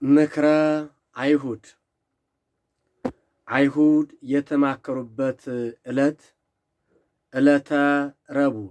ምክረ አይሁድ፣ አይሁድ የተማከሩበት ዕለት ዕለተ ረቡዕ።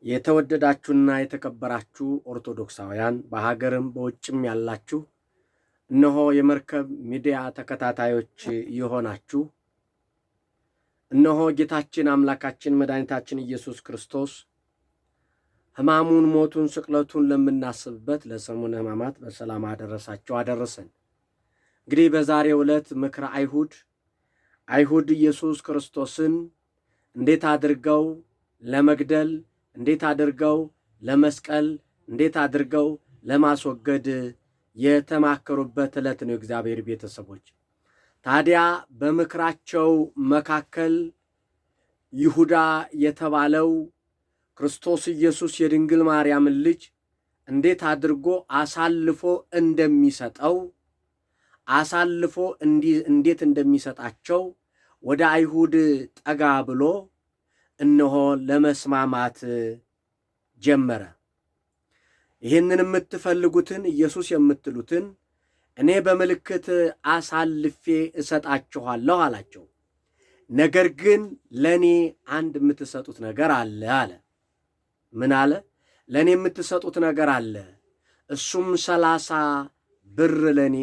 የተወደዳችሁና የተከበራችሁ ኦርቶዶክሳውያን፣ በሀገርም በውጭም ያላችሁ፣ እነሆ የመርከብ ሚዲያ ተከታታዮች የሆናችሁ፣ እነሆ ጌታችን አምላካችን መድኃኒታችን ኢየሱስ ክርስቶስ ሕማሙን፣ ሞቱን፣ ስቅለቱን ለምናስብበት ለሰሙነ ሕማማት በሰላም አደረሳችሁ አደረሰን። እንግዲህ በዛሬው ዕለት ምክረ አይሁድ፣ አይሁድ ኢየሱስ ክርስቶስን እንዴት አድርገው ለመግደል፣ እንዴት አድርገው ለመስቀል፣ እንዴት አድርገው ለማስወገድ የተማከሩበት ዕለት ነው። የእግዚአብሔር ቤተሰቦች፣ ታዲያ በምክራቸው መካከል ይሁዳ የተባለው ክርስቶስ ኢየሱስ የድንግል ማርያምን ልጅ እንዴት አድርጎ አሳልፎ እንደሚሰጠው፣ አሳልፎ እንዴት እንደሚሰጣቸው ወደ አይሁድ ጠጋ ብሎ እነሆ ለመስማማት ጀመረ። ይህንን የምትፈልጉትን ኢየሱስ የምትሉትን እኔ በምልክት አሳልፌ እሰጣችኋለሁ አላቸው። ነገር ግን ለእኔ አንድ የምትሰጡት ነገር አለ አለ። ምን አለ? ለእኔ የምትሰጡት ነገር አለ። እሱም 30 ብር ለእኔ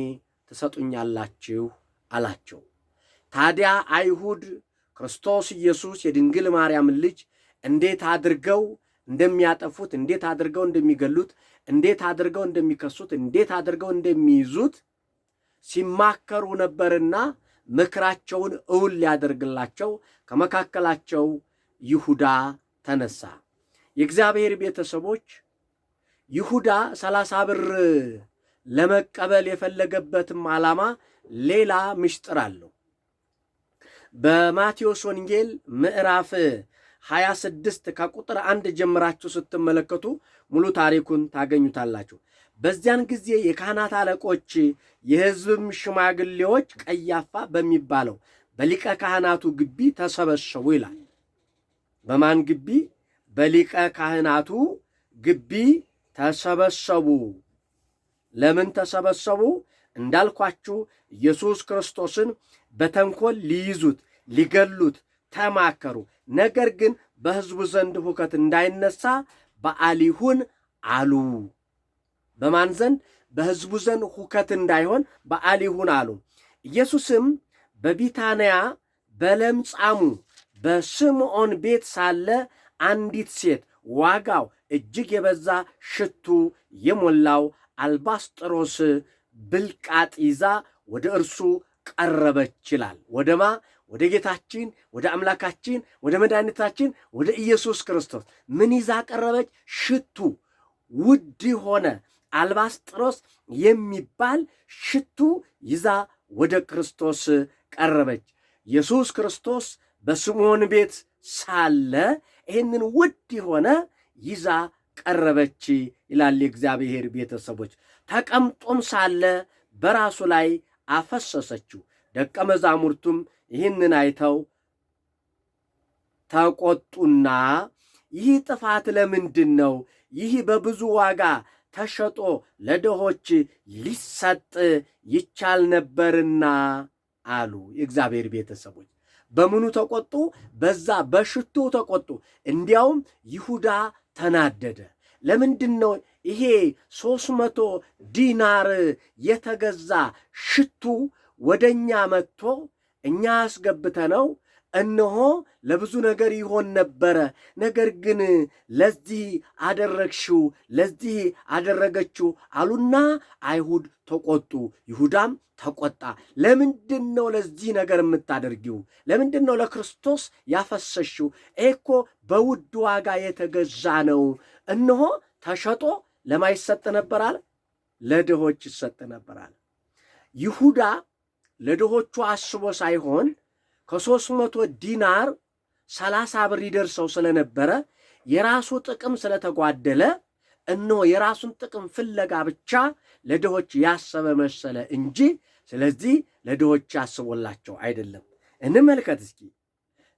ትሰጡኛላችሁ አላቸው። ታዲያ አይሁድ ክርስቶስ ኢየሱስ የድንግል ማርያምን ልጅ እንዴት አድርገው እንደሚያጠፉት፣ እንዴት አድርገው እንደሚገሉት፣ እንዴት አድርገው እንደሚከሱት፣ እንዴት አድርገው እንደሚይዙት ሲማከሩ ነበርና ምክራቸውን እውን ሊያደርግላቸው ከመካከላቸው ይሁዳ ተነሳ። የእግዚአብሔር ቤተሰቦች፣ ይሁዳ 30 ብር ለመቀበል የፈለገበትም ዓላማ ሌላ ምስጢር አለው። በማቴዎስ ወንጌል ምዕራፍ 26 ከቁጥር 1 ጀምራችሁ ስትመለከቱ ሙሉ ታሪኩን ታገኙታላችሁ። በዚያን ጊዜ የካህናት አለቆች የሕዝብም ሽማግሌዎች ቀያፋ በሚባለው በሊቀ ካህናቱ ግቢ ተሰበሰቡ ይላል። በማን ግቢ? በሊቀ ካህናቱ ግቢ ተሰበሰቡ። ለምን ተሰበሰቡ? እንዳልኳችሁ ኢየሱስ ክርስቶስን በተንኮል ሊይዙት ሊገሉት ተማከሩ። ነገር ግን በሕዝቡ ዘንድ ሁከት እንዳይነሳ በዓል ይሁን አሉ። በማን ዘንድ? በሕዝቡ ዘንድ ሁከት እንዳይሆን በዓል ይሁን አሉ። ኢየሱስም በቢታንያ በለምጻሙ በስምዖን ቤት ሳለ አንዲት ሴት ዋጋው እጅግ የበዛ ሽቱ የሞላው አልባስጥሮስ ብልቃጥ ይዛ ወደ እርሱ ቀረበች ይላል። ወደማ? ወደ ጌታችን፣ ወደ አምላካችን፣ ወደ መድኃኒታችን፣ ወደ ኢየሱስ ክርስቶስ ምን ይዛ ቀረበች? ሽቱ፣ ውድ የሆነ አልባስጥሮስ የሚባል ሽቱ ይዛ ወደ ክርስቶስ ቀረበች። ኢየሱስ ክርስቶስ በስምዖን ቤት ሳለ ይህንን ውድ የሆነ ይዛ ቀረበች ይላል። የእግዚአብሔር ቤተሰቦች፣ ተቀምጦም ሳለ በራሱ ላይ አፈሰሰችው። ደቀ መዛሙርቱም ይህንን አይተው ተቆጡና ይህ ጥፋት ለምንድን ነው? ይህ በብዙ ዋጋ ተሸጦ ለድሆች ሊሰጥ ይቻል ነበርና አሉ። የእግዚአብሔር ቤተሰቦች፣ በምኑ ተቆጡ? በዛ በሽቱ ተቆጡ። እንዲያውም ይሁዳ ተናደደ። ለምንድን ነው ይሄ 300 ዲናር የተገዛ ሽቱ ወደ እኛ መጥቶ እኛ አስገብተነው እነሆ ለብዙ ነገር ይሆን ነበረ። ነገር ግን ለዚህ አደረግሽው፣ ለዚህ አደረገችው አሉና አይሁድ ተቆጡ። ይሁዳም ተቆጣ። ለምንድን ነው ለዚህ ነገር የምታደርጊው? ለምንድን ነው ለክርስቶስ ያፈሰሽው? ይሄ እኮ በውድ ዋጋ የተገዛ ነው። እነሆ ተሸጦ ለማይሰጥ ነበር አለ፣ ለድሆች ይሰጥ ነበር አለ። ይሁዳ ለድሆቹ አስቦ ሳይሆን ከ300 ዲናር 30 ብር ይደርሰው ስለነበረ፣ የራሱ ጥቅም ስለተጓደለ፣ እነሆ የራሱን ጥቅም ፍለጋ ብቻ ለድሆች ያሰበ መሰለ እንጂ ስለዚህ ለድሆች ያስቦላቸው አይደለም። እንመልከት እስኪ።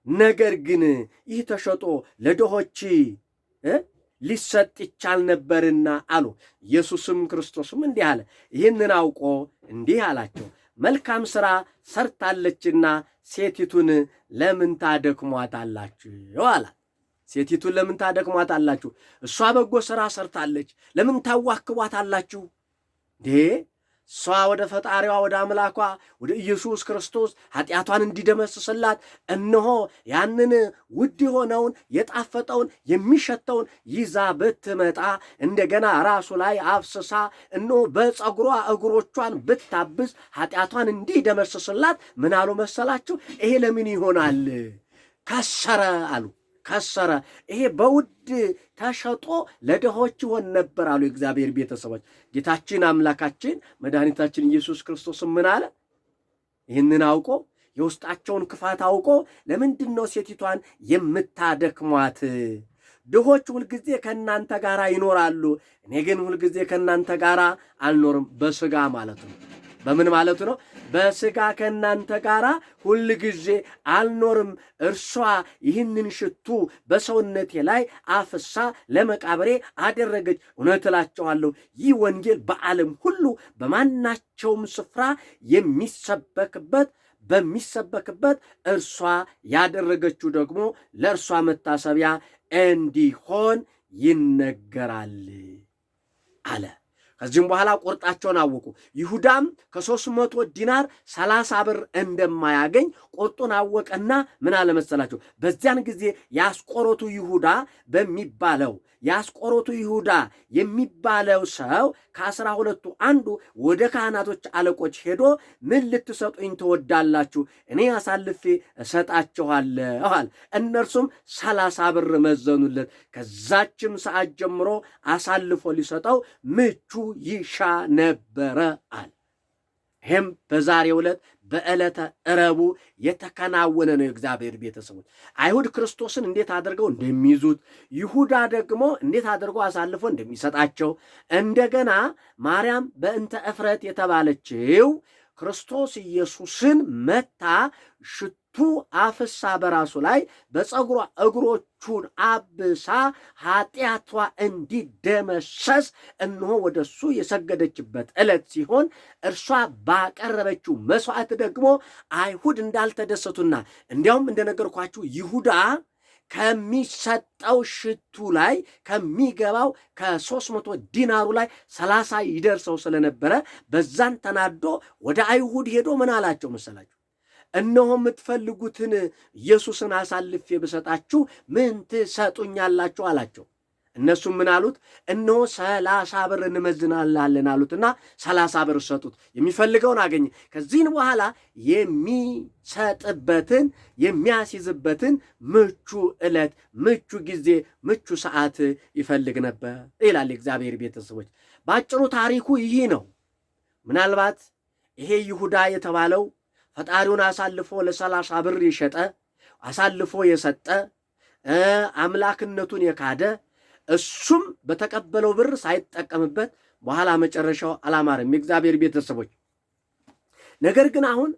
ነገር ግን ይህ ተሸጦ ለድሆች ሊሰጥ ይቻል ነበርና አሉ። ኢየሱስም ክርስቶስም እንዲህ አለ። ይህንን አውቆ እንዲህ አላቸው፣ መልካም ሥራ ሰርታለችና ሴቲቱን ለምን ታደክሟታላችሁ? አላት። ሴቲቱን ለምን ታደክሟታላችሁ? እሷ በጎ ሥራ ሰርታለች፣ ለምን ታዋክቧታላችሁ? እንዴ እሷ ወደ ፈጣሪዋ ወደ አምላኳ ወደ ኢየሱስ ክርስቶስ ኃጢአቷን እንዲደመስስላት እነሆ ያንን ውድ የሆነውን የጣፈጠውን የሚሸተውን ይዛ ብትመጣ እንደገና ራሱ ላይ አፍስሳ እነሆ በፀጉሯ እግሮቿን ብታብስ ኃጢአቷን እንዲደመስስላት ምን አሉ መሰላችሁ? ይሄ ለምን ይሆናል? ከሰረ አሉ። ከሰረ። ይሄ በውድ ተሸጦ ለድሆች ይሆን ነበር አሉ የእግዚአብሔር ቤተሰቦች። ጌታችን አምላካችን መድኃኒታችን ኢየሱስ ክርስቶስ ምን አለ? ይህንን አውቆ የውስጣቸውን ክፋት አውቆ ለምንድን ነው ሴቲቷን የምታደክሟት? ድሆች ሁልጊዜ ከእናንተ ጋር ይኖራሉ፣ እኔ ግን ሁልጊዜ ከእናንተ ጋር አልኖርም። በስጋ ማለት ነው። በምን ማለቱ ነው? በስጋ ከእናንተ ጋር ሁል ጊዜ አልኖርም። እርሷ ይህንን ሽቱ በሰውነቴ ላይ አፍሳ ለመቃብሬ አደረገች። እውነት እላችኋለሁ ይህ ወንጌል በዓለም ሁሉ በማናቸውም ስፍራ የሚሰበክበት በሚሰበክበት እርሷ ያደረገችው ደግሞ ለእርሷ መታሰቢያ እንዲሆን ይነገራል አለ። ከዚህም በኋላ ቁርጣቸውን አወቁ። ይሁዳም ከ300 ዲናር 30 ብር እንደማያገኝ ቁርጡን አወቀና ምን አለ መሰላቸው? በዚያን ጊዜ የአስቆሮቱ ይሁዳ በሚባለው የአስቆሮቱ ይሁዳ የሚባለው ሰው ከ12ቱ አንዱ ወደ ካህናቶች አለቆች ሄዶ ምን ልትሰጡኝ ትወዳላችሁ? እኔ አሳልፌ እሰጣችኋለሁ አለ። እነርሱም 30 ብር መዘኑለት። ከዛችም ሰዓት ጀምሮ አሳልፎ ሊሰጠው ምቹ ይሻ ነበረ አለ። ይህም በዛሬው ዕለት በዕለተ ረቡዕ የተከናወነ ነው። የእግዚአብሔር ቤተሰቦች አይሁድ ክርስቶስን እንዴት አድርገው እንደሚይዙት፣ ይሁዳ ደግሞ እንዴት አድርገው አሳልፎ እንደሚሰጣቸው፣ እንደገና ማርያም በእንተ እፍረት የተባለችው ክርስቶስ ኢየሱስን መታ ሽቱ አፍሳ በራሱ ላይ በፀጉሯ እግሮቹን አብሳ ኃጢአቷ እንዲደመሰስ እነሆ ወደ እሱ የሰገደችበት ዕለት ሲሆን እርሷ ባቀረበችው መስዋዕት ደግሞ አይሁድ እንዳልተደሰቱና እንዲያውም እንደነገርኳችሁ ይሁዳ ከሚሰጠው ሽቱ ላይ ከሚገባው ከ300 ዲናሩ ላይ 30 ይደርሰው ስለነበረ በዛን ተናዶ ወደ አይሁድ ሄዶ ምን አላቸው መሰላችሁ? እነሆ የምትፈልጉትን ኢየሱስን አሳልፌ ብሰጣችሁ ምን ትሰጡኛላችሁ? አላቸው። እነሱም ምን አሉት? እነሆ 30 ብር እንመዝናላለን አሉትና 30 ብር ሰጡት። የሚፈልገውን አገኘ። ከዚህን በኋላ የሚሰጥበትን የሚያስይዝበትን ምቹ ዕለት፣ ምቹ ጊዜ፣ ምቹ ሰዓት ይፈልግ ነበር ይላል የእግዚአብሔር ቤተሰቦች። በአጭሩ ታሪኩ ይህ ነው። ምናልባት ይሄ ይሁዳ የተባለው ፈጣሪውን አሳልፎ ለ30 ብር የሸጠ አሳልፎ የሰጠ አምላክነቱን የካደ እሱም በተቀበለው ብር ሳይጠቀምበት በኋላ መጨረሻው አላማረም። የእግዚአብሔር ቤተሰቦች ነገር ግን አሁን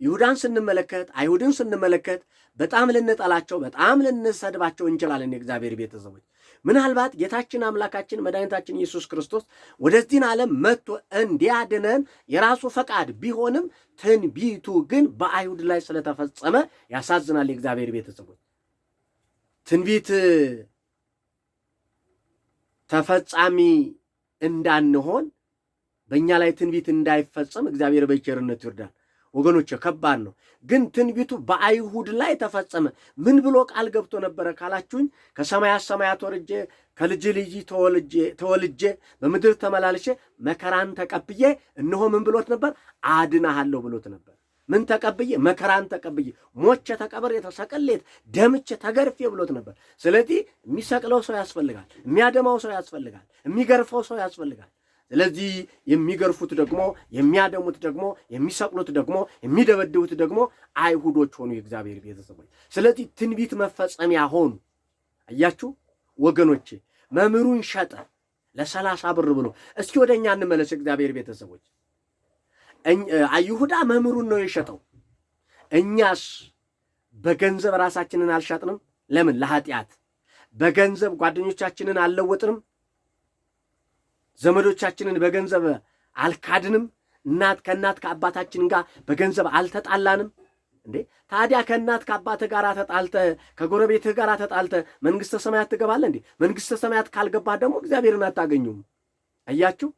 ይሁዳን ስንመለከት አይሁድን ስንመለከት በጣም ልንጠላቸው በጣም ልንሰድባቸው እንችላለን። የእግዚአብሔር ቤተሰቦች ምናልባት ጌታችን አምላካችን መድኃኒታችን ኢየሱስ ክርስቶስ ወደዚህን ዓለም መጥቶ እንዲያድነን የራሱ ፈቃድ ቢሆንም ትንቢቱ ግን በአይሁድ ላይ ስለተፈጸመ ያሳዝናል። የእግዚአብሔር ቤተሰቦች ትንቢት ተፈጻሚ እንዳንሆን በእኛ ላይ ትንቢት እንዳይፈጸም እግዚአብሔር በቸርነቱ ይርዳል። ወገኖች ከባድ ነው፣ ግን ትንቢቱ በአይሁድ ላይ ተፈጸመ። ምን ብሎ ቃል ገብቶ ነበረ ካላችሁኝ፣ ከሰማያት ሰማያት ወርጄ ከልጅ ልጅ ተወልጄ በምድር ተመላልሼ መከራን ተቀብዬ እነሆ ምን ብሎት ነበር? አድናሃለሁ ብሎት ነበር። ምን ተቀብዬ? መከራን ተቀብዬ ሞቼ ተቀብሬ ተሰቅሌ ደምቼ ተገርፌ ብሎት ነበር። ስለዚህ የሚሰቅለው ሰው ያስፈልጋል፣ የሚያደማው ሰው ያስፈልጋል፣ የሚገርፈው ሰው ያስፈልጋል። ስለዚህ የሚገርፉት ደግሞ የሚያደሙት ደግሞ የሚሰቅሉት ደግሞ የሚደበድቡት ደግሞ አይሁዶች ሆኑ፣ የእግዚአብሔር ቤተሰቦች። ስለዚህ ትንቢት መፈጸሚያ ሆኑ። አያችሁ ወገኖቼ፣ መምህሩን ሸጠ ለ30 ብር ብሎ። እስኪ ወደ እኛ እንመለስ፣ የእግዚአብሔር ቤተሰቦች። ይሁዳ መምህሩን ነው የሸጠው። እኛስ በገንዘብ ራሳችንን አልሸጥንም? ለምን? ለኃጢአት። በገንዘብ ጓደኞቻችንን አልለወጥንም? ዘመዶቻችንን በገንዘብ አልካድንም? እናት ከእናት ከአባታችን ጋር በገንዘብ አልተጣላንም? እንዴ ታዲያ ከእናት ከአባትህ ጋር ተጣልተህ ከጎረቤትህ ጋር ተጣልተህ መንግሥተ ሰማያት ትገባለህ እንዴ? መንግሥተ ሰማያት ካልገባህ ደግሞ እግዚአብሔርን አታገኙም። አያችሁ፣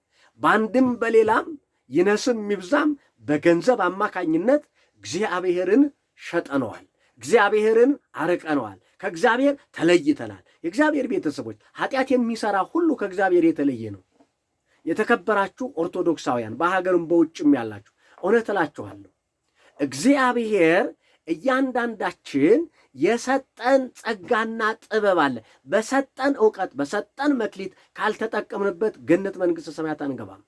በአንድም በሌላም ይነስም ይብዛም በገንዘብ አማካኝነት እግዚአብሔርን ሸጠነዋል። እግዚአብሔርን አርቀነዋል። ከእግዚአብሔር ተለይተናል። የእግዚአብሔር ቤተሰቦች፣ ኃጢአት የሚሰራ ሁሉ ከእግዚአብሔር የተለየ ነው። የተከበራችሁ ኦርቶዶክሳውያን፣ በሀገርም በውጭም ያላችሁ፣ እውነት እላችኋለሁ እግዚአብሔር እያንዳንዳችን የሰጠን ጸጋና ጥበብ አለ። በሰጠን እውቀት በሰጠን መክሊት ካልተጠቀምንበት ገነት መንግሥተ ሰማያት አንገባም።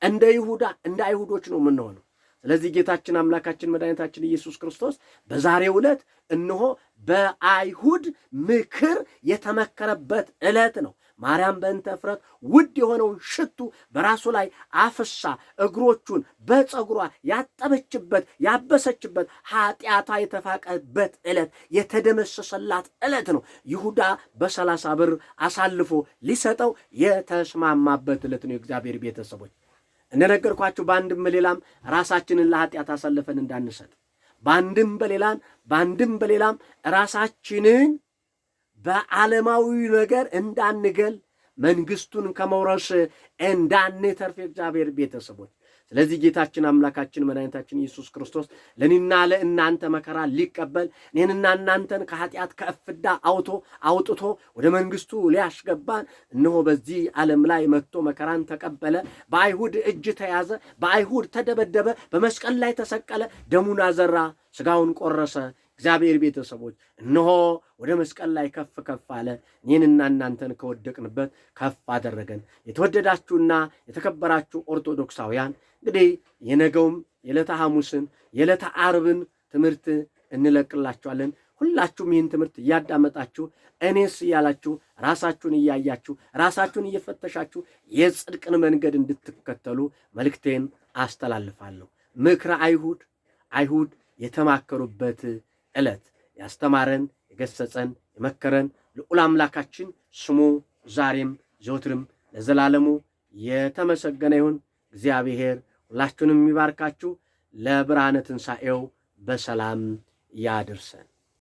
እንደ ይሁዳ እንደ አይሁዶች ነው የምንሆነው። ስለዚህ ጌታችን አምላካችን መድኃኒታችን ኢየሱስ ክርስቶስ በዛሬው ዕለት እነሆ በአይሁድ ምክር የተመከረበት ዕለት ነው። ማርያም በእንተ ዕፍረት ውድ የሆነውን ሽቱ በራሱ ላይ አፍሳ እግሮቹን በፀጉሯ ያጠበችበት ያበሰችበት ኃጢአቷ የተፋቀበት ዕለት የተደመሰሰላት ዕለት ነው። ይሁዳ በ30 ብር አሳልፎ ሊሰጠው የተስማማበት ዕለት ነው። የእግዚአብሔር ቤተሰቦች፣ እንደነገርኳችሁ በአንድም በሌላም ራሳችንን ለኃጢአት አሳልፈን እንዳንሰጥ፣ በአንድም በሌላም ራሳችንን በዓለማዊ ነገር እንዳንገል፣ መንግስቱን ከመውረስ እንዳንተርፍ የእግዚአብሔር ቤተሰቦች። ስለዚህ ጌታችን አምላካችን መድኃኒታችን ኢየሱስ ክርስቶስ ለእኔና ለእናንተ መከራ ሊቀበል፣ እኔንና እናንተን ከኃጢአት ከእፍዳ አውጥቶ ወደ መንግስቱ ሊያስገባን እነሆ በዚህ ዓለም ላይ መጥቶ መከራን ተቀበለ። በአይሁድ እጅ ተያዘ፣ በአይሁድ ተደበደበ፣ በመስቀል ላይ ተሰቀለ፣ ደሙን አዘራ፣ ስጋውን ቆረሰ። እግዚአብሔር ቤተሰቦች፣ እነሆ ወደ መስቀል ላይ ከፍ ከፍ አለ። እኔንና እናንተን ከወደቅንበት ከፍ አደረገን። የተወደዳችሁና የተከበራችሁ ኦርቶዶክሳውያን፣ እንግዲህ የነገውም የዕለተ ሐሙስን የዕለተ ዓርብን ትምህርት እንለቅላችኋለን። ሁላችሁም ይህን ትምህርት እያዳመጣችሁ እኔስ እያላችሁ ራሳችሁን እያያችሁ ራሳችሁን እየፈተሻችሁ የጽድቅን መንገድ እንድትከተሉ መልእክቴን አስተላልፋለሁ። ምክረ አይሁድ፣ አይሁድ የተማከሩበት ዕለት። ያስተማረን፣ የገሰጸን፣ የመከረን ልዑል አምላካችን ስሙ ዛሬም ዘወትርም ለዘላለሙ የተመሰገነ ይሁን። እግዚአብሔር ሁላችሁንም የሚባርካችሁ፣ ለብርሃነ ትንሣኤው በሰላም ያድርሰን።